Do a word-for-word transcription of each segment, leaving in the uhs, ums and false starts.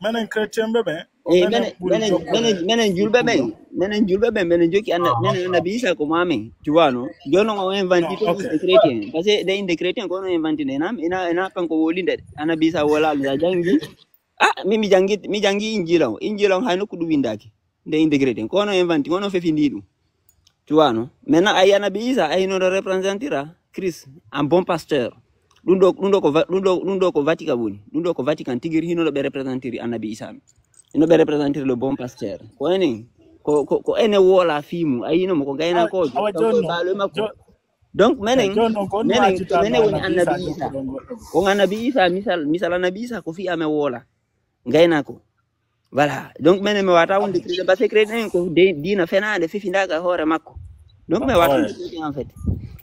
Menen chrétien ɓe ɓen, eh, menen menen ɓuri menen jokkude menen menen julɓe ɓen. Menen julɓe ɓen, menen jokki anna menen annabi Isa ko mamen, tu vois, non? Jooni non o inventi to inde chrétien, parce que de inde chrétien ko no inventi nde nam ina ina kanko wolinde annabi Isa wolaali. A janngi? Ah, mi mi janngi mi janngi injila o injila on hay nokku ɗum windaaki nde inde chrétien ko no inventi ko no fefindi ɗum. Tu vois, non? Maintenant, ayi annabi Isa, ayi hino ɗo representira Christ, un bon pasteur. Ɗum ɗo ɗum ɗo ko va- ɗum ɗo ɗum ɗo ko Vatican woni. Ɗum ɗo ko Vatican tigiri hino ɗo ɓe representiri annabi Isa. Hino ɓe representiri le bon pasteur. Ko enen ko ko ko ene wola fimu. Ayi no mo ko gayna ko. Awa joni baalo makko. Donc menen menen menen woni annabi Isa. Ko annabi Isa misal misal annabi Isa ko fi amen wola. Gayna ko. Voilà. Donc menen mi wata wonde crédit ba secret en ko de- diina fenaande fefindaka hoore makko. Donc mi wata wonde crédit en fait.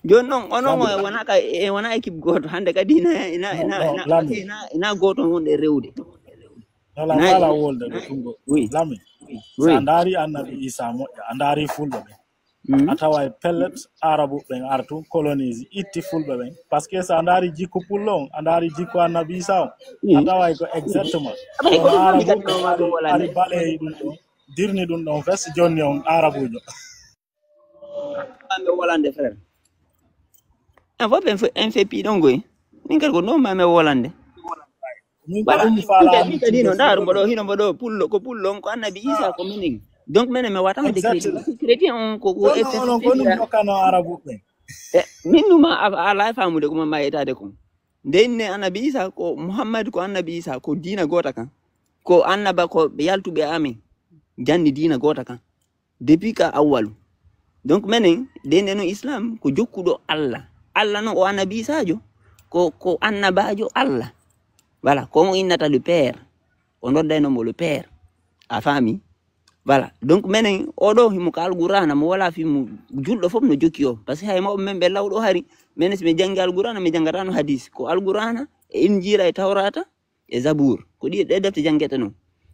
Joni non onon o wona ka e wona équipe goto hande ka diina ina ina ina ina ina goto wonde rewde. Wala wala wolde ɗo tungo. Oui. Lami. Oui. Sa ndaari annabi Isa moƴƴa a ndaari fulɓe ɓe. A taway pellet arabu ɓen artu colonise itti fulɓe ɓen parce que so a ndaari jikku pullo on a ndaari jikku annabi Isa on a taway ko exactement kono arabu ɓe ari baleyi ɗum ɗon dirni ɗum ɗon fes jonni on arabujo. Ɓe wolande frère. En fof en fait pi ɗon goy. Min kadi ko non ma mi wolande. Min ko ɗum faala min kadi no ndaar mboɗo hino mboɗo pullo ko pullo on ko annabi Isa ko minen. Donc minen mi wata hande crédit. Crédit on ko ko onon ko ɗum jokkano arabu ɓe. Min numa ala e famude ko mamma yetade kon. Nde inne annabi Isa ko Muhammad ko annabi Isa ko diina gota kan. Ko annaba ko yaltuɓe amin janni diina gota kan. Depuis ka awwalu. Donc menen dende no islam ko jokkuɗo Allah. Allah no o annabisajo ko ko annabajo Allah. Voilà, ko mo innata le père. O noddayno mo le père. A faami? Voilà. Donc menen oɗo himo ka alqur'ana mo wala fi mo julɗo fof no jokki o parce que hay mawɓe men ɓe lawɗo hari menen si ɓe jangi alqur'ana ɓe jangata no hadis ko alqur'ana e injira e tawrata e zabour ko ɗi ɗe defte jangete non.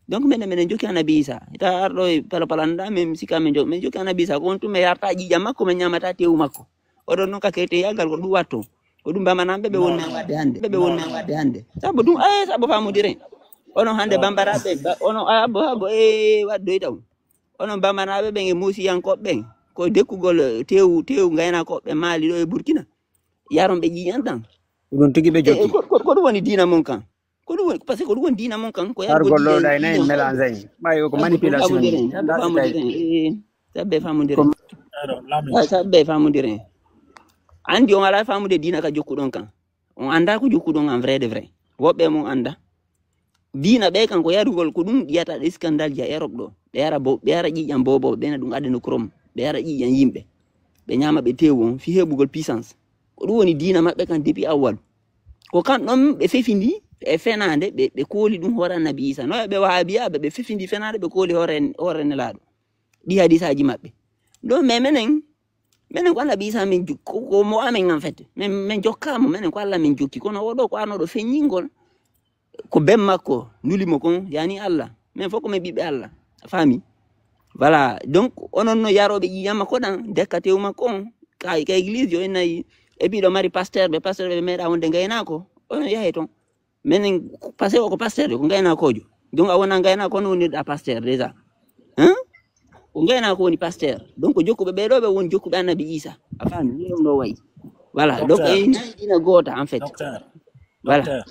Donc minen minen jokki annabi isa ita arɗo e palapalanda min sika min jokki min jokki annabi isa ko on tun min yarta ƴiƴam makko min ñamata tewu makko. Oɗon non ka kete yagal ko ɗum watto ko ɗum bamanaɓe ɓe wonmi wadde hande ɓe wonmi wadde hande. Sabu ɗum ay sabu famodire onon hande bambaraɓe onon abo abo e waddoyta on. Onon bamanaɓe ɓen e musiyankoɓe ɓen ko dekkugol tewu tewu gaynakoɓe maali ɗo e burkina yaron ɓe ƴiƴan tan. Ɗum tigi ɓe jokki. Ko ɗum woni diina mon kan? Ko ɗum woni parce que ko ɗum woni diina mon kan ko yargol ɗo ɗay nayi mélange en ɓay ko manipulation. Sabbe famodire sabbe famodire andi on ala famude diina ka jokkuɗon kan. On anda ko jokkuɗon en vrai de vrai woɓɓe mon anda. Diina ɓe kan ko yarugol ko ɗum ƴiyata ɗe scandale ji a Europe ɗo ɓe yara bo ɓe yara ƴiƴam bobo ɓe na ɗum adda no chrome ɓe yara ƴiƴam yimɓe ɓe ñama ɓe tewu on fi heɓugol puissance. Ko ɗum woni diina maɓɓe kan depuis awwalu. Ko kan ɗon ɓe fefindi e fenande ɓe ɓe kooli ɗum hoore annabi isa no ɓe wahabiyaɓe ɓe fefindi fenande ɓe kooli hoore hoore nelaɗo. Ɗi hadisaji maɓɓe ɗo mais menen menen ko annabi isa min ko mo amen en fait min min jokkamo menen ko allah min jokki kono oɗo ko arnoɗo feññingol. Ko ben makko nuli mo kon yani allah min fof ko min ɓiɓɓe allah. A faami? Voilà donc onon no yaroɓe ƴiƴam makko ɗan dekkatewu makko on ka ka église yo en nayi. Et puis ɗo mari pasteur ɓe pasteur ɓe meeɗa wonde gaynako onon yahe ton. Menen parce que o ko pasteur ko gaynakojo. Donc a wona gaynako kono wonirɗa pasteur déjà. Hein? Ko gaynako woni pasteur donc jokkuɓe ɓe ɗo ɓe woni jokkuɓe annabi isa. A faami ni ɗum ɗo wayi? Voilà donc en nayi dina goota en fait. Voilà.